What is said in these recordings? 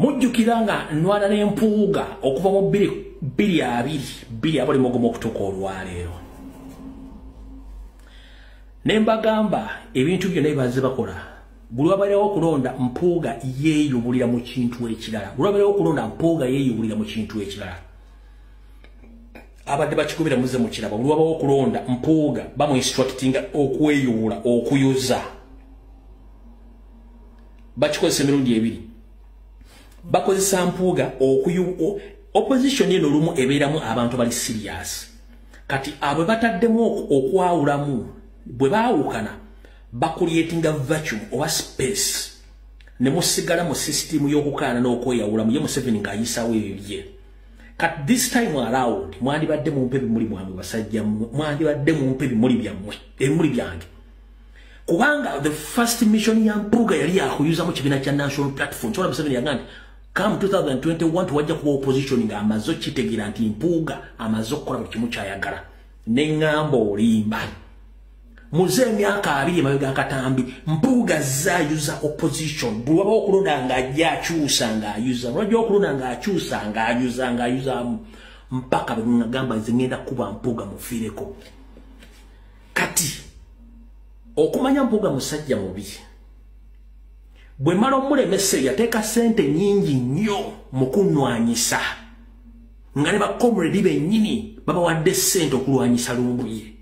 Mujjukira nga nnwana n'Empuuga okuva mu 2020 abali mugumu okutuuka olwaleero. Ne mbagamba ebintu byonna ebazze bakola. Buli wabeerawo okulonda Mpuuga yeeyubulira mu kintu ekirala. Buli wabeerawo okulonda Mpuuga yeeyubulira mu kintu ekirala. Abadde bakikubira muze mu kiraba. Buli wabawo okulonda Mpuuga bamu instructinga okweyubula, okuyuza. Bakikozesa emirundi ebiri. Bakozesa Mpuuga opposition eno olumu ebeeramu abantu bali serious. Kati abo bataddemu okwawulamu bwe baawukana bacreatinga vacuum oba space ne musigala mu system y'okukaana n'okweyawulamu ye Museveni ng'ayisaawo ebibye. Kati this time around mwandibadde mumpe ebimuli mwange basajja, mwandibadde mumpe ebimuli byammwe, ebimuli byange. Kubanga the first mission ya Mpuuga yali yakuyuza mu kibiina kya National Platform. Kyona Museveni yagamba nti come 2021 tuwajja kuba opposition ng'amaze okitegeera nti Mpuuga amaze okukola buli kimu ky'ayagala. Ne ŋŋamba olimba. Muze emyaka 2 emabega akatambi Mpuuga zaayuza opposition. Buli wabawo okulonda ng'ajja akyusa ng'ayuza, lwajja okulonda ng'akyusa ng'ayuza ng'ayuzaamu mpaka bwe ŋŋamba nze ŋŋenda kuba Mpuuga mufiireko. Kati okumanya Mpuuga musajja mubi, bwe mala omulemese yateeka ssente nnyingi nnyo mu kunnwanyisa nga ne bacomrade bennyini babawadde ssente okulwanyisa Lumbuye.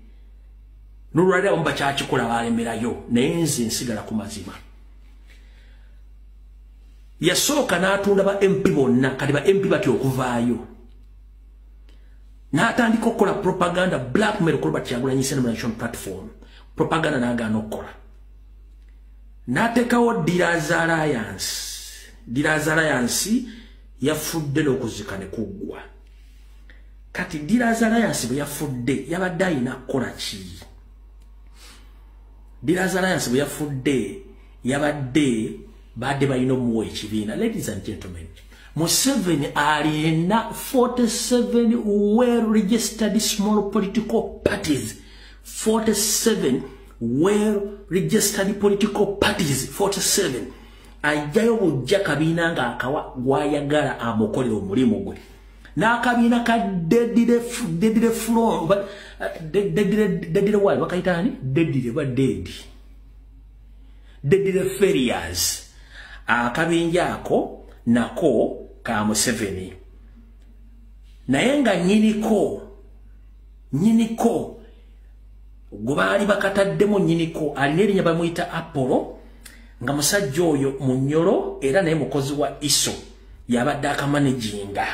N'olwaleero abamu bakyakikola baalemerayo, naye nze nsigala ku mazima. Yasooka n'atunda ba MP bonna, kati ba MP batya okuvaayo. N'atandika okukola propaganda, blackmail ku Robert Kyagulanyi Ssentamu National Platform. Propaganda n'agaana okukola. N'ateekawo Dealers Alliance. Dealers Alliance yafudde n'okuzika ne kuggwa. Kati Dealers Alliance bwe yafudde yabadde alina kukola ki? Dealers Alliance bwe yafudde yabadde badde balina omuwa ekibiina. Ladies and gentlemen, Museveni alina 47 well registered small political parties. 47 well registered political parties, 47. Ajjayo bujja kabiina ng'akawa gwayagala amukolera omulimu gwe. N'akabiina ka deadly flow, deadly wali bakayita ani? Deadly ba dead. Deadly failures. Akabinja ako nako ka Museveni. Naye nga nnyiniko gwe baali bakataddemu nnyiniko alina erinnya bamuyita Apollo, nga musajja oyo Munyoro era naye mukozi wa ISO yabadde akamanaginga.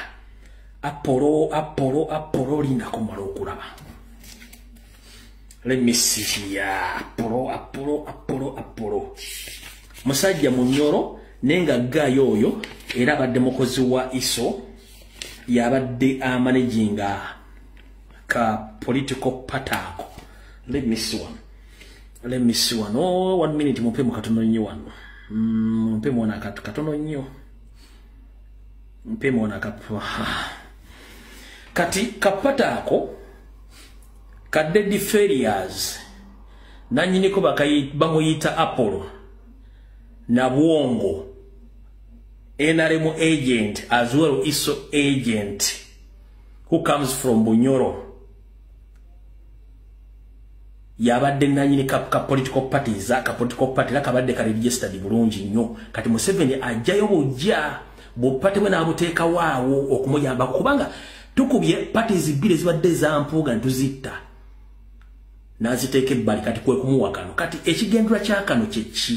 Apollo Apollo Apollo lindako mala okulaba. Let me see here. Apollo Apollo Apollo Apollo. Musajja Munyoro naye nga gaayo oyo era abadde mukozi wa ISO yabadde amanaginga ka political party ako. Let me see one. Let me see one. Oh, 1 minute mumpe mu katono nnyo wano. Mumpe muona katono nnyo. Mumpe muona kati kapata ako ka dead failures nanyiniko bamuyita Apollo Nabwongo, NRM agent as well ISO agent who comes from Bunyoro. Yabadde nanyini ka political parties, ka political party la kabadde ka registered bulungi nnyo. Kati Museveni ajjayo bujja bupate bwe n'abuteeka waawo okumuyamba, kubanga tukubye parties bbiri zibadde za Mpuuga ntuzitta n'aziteeka ebbali, kati kwe kumuwa kano. Kati ekigendera kya kano kye ki?